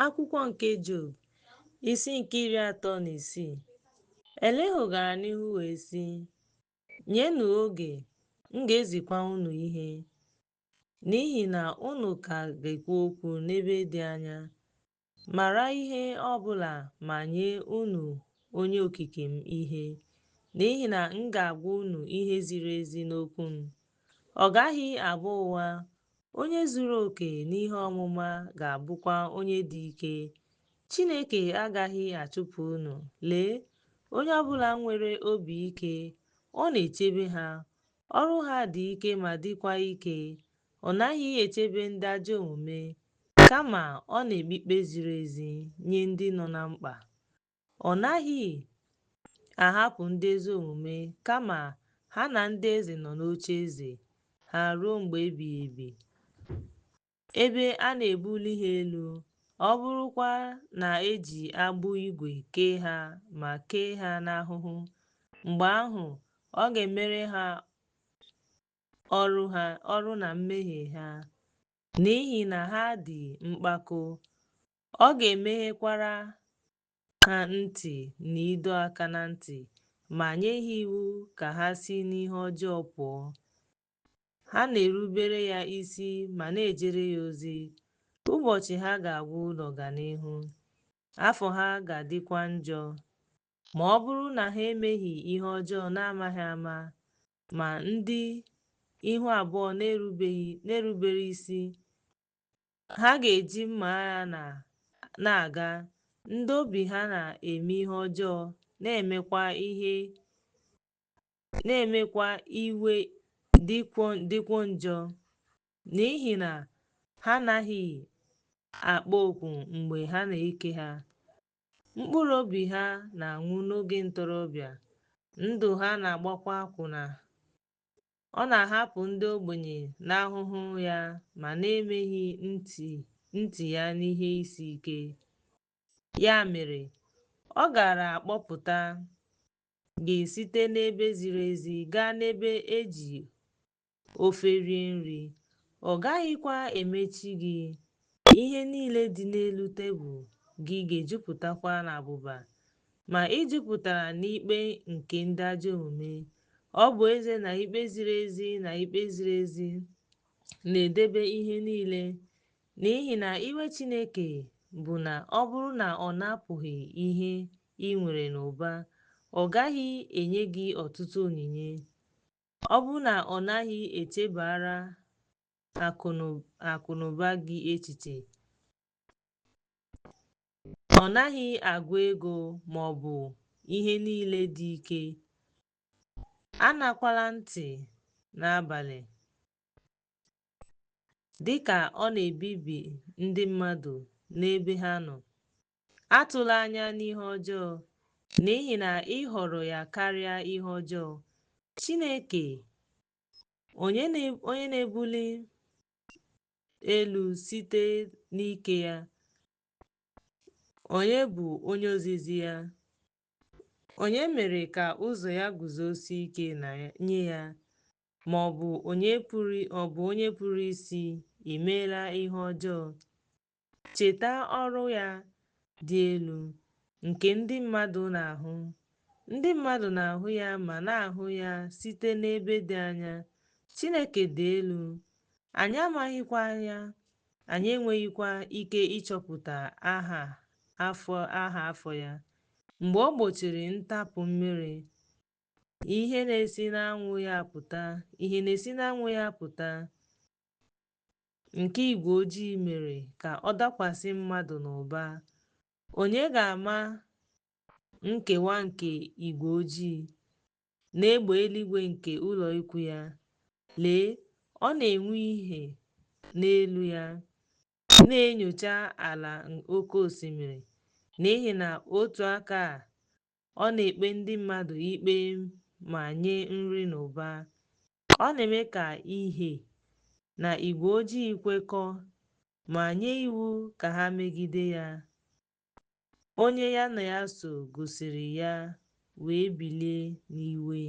Akwụkwọ nke Job, isi nke 36. Elihu gara n'ihu wee sị, Nyenụ oge, m ga-ezikwa unu ihe, N'ihi na unu ka ga-ekwu okwu n'ebe dị anya. Mara ihe ọ bụla ma nye unu Onye Okike m ihe, N'ihi na m ga-agwa unu ihe ziri ezi n'okwu m. Ọ gaghị abụ ụgha, Onye zuru oke n'ihe ọmụma ga-abụkwa onye dị ike. Chineke agaghị achụpụ unu. Lee, onye ọ bụla nwere obi ike, ọ na-echebe ha. Ọrụ ha dị ike ma dịkwa ike. Ọ naghị echebe ndị ajọ omume, Kama ọ na-ekpe ikpe ziri ezi nye ndị nọ na mkpa. Ọ naghị ahapụ ndị ezi omume, Kama ha na ndị eze nọ n'ocheeze ha ruo mgbe ebighị ebi, Ebe a na-ebuli ha elu, ọ bụrụkwa na e ji agbụ igwe kee ha ma kee ha n'ahụhụ, mgbe ahụ ọ ga-emere ha ọrụ na mmehie ha, n'ihi na ha dị mpako, ọ ga-emeghekwara ha ntị n'ịdọ aka na ntị ma nye ha iwu ka ha si n'ihe ọjọọ pụọ. Ha na-erubere ya isi ma na-ejere ya ozi. Ụbọchị ha ga-agwụ n'ọganihu, afọ ha ga-adịkwa njọ. Ma ọ bụrụ na ha emeghị ihe ọjọọ n'amaghị ama, ma ndị ihu abụọ na-erubere isi, ha ga-eji mma agha na-aga, ndị obi ha na-eme ihe ọjọọ na-emekwa iwe dịkwuo njọ, n'ihi na ha anaghị akpọ oku mgbe ha na-eke ha. Mkpụrụ obi ha na-anwụ n'oge ntorobịa, ndụ ha na-agbakwa akwụna. Ọ na-ahapụ ndị ogbenye n'ahụhụ ya ma na-emeghe ntị ya n'ihe isi ike. Ya mere, ọ gaara akpọpụta gị site n'ebe ziri ezi gaa n'ebe e ji ofe rie nri, ọ gaghịkwa emechi gị, ihe niile dị n'elu tebụl gị ga-ejupụtakwa n'abụba. Ma ị jupụtara n'ikpe nke ndị ajọ omume, ọ bụ ezie na ikpe ziri ezi na ikpe ziri ezi na-edebe ihe niile, n'ihi na iwe Chineke bụ na ọ bụrụ na ọ napụghị ihe i nwere n'ụba, ọ gaghị enye gị ọtụtụ onyinye. Ọ bụ na ọ naghị echebara akụnụba gị echiche? Ọ naghị agụ ego ma ọ bụ ihe niile dị ike. Aṅakwala ntị n'abalị, dị ka ọ na-ebibi ndị mmadụ n'ebe ha nọ. Atụla anya n'ihe ọjọọ, n'ihi na ị họrọ ya karịa ihe ọjọọ. Chineke, onye na-ebuli elu site n'ike ya, onye bụ onye ozizi ya? Onye mere ka ụzọ ya guzosie ike nye ya? Ma ọ bụ onye pụrụ ịsị, I meela ihe ọjọọ? Cheta ọrụ ya dị elu, nke ndị mmadụ na-ahụ. Ndị mmadụ na-ahụ ya ma na-ahụ ya site n'ebe dị anya. Chineke dị elu, anyị amaghịkwa ya, anyị enweghịkwa ike ịchọpụta aha afọ ya. Mgbe o gbochiri ntapu mmiri, ihe na-esi n'anwụ ya apụta, nke igwe ojii mere ka ọ dakwasị mmadụ n'ụba. Onye ga-ama nkewa nke igwe ojii na egbe eluigwe nke ụlọ ikwu ya? Lee, ọ na-enwu ìhè n'elu ya, na-enyocha ala oke osimiri, n'ihi na otu aka ọ na-ekpe ndị mmadụ ikpe ma nye nri n'ụba. Ọ na-eme ka ìhè na igwe ojii kwekọọ, ma nye iwu ka ha megide ya. Onye ya na ya so gosiri ya wee bilie n'iwe.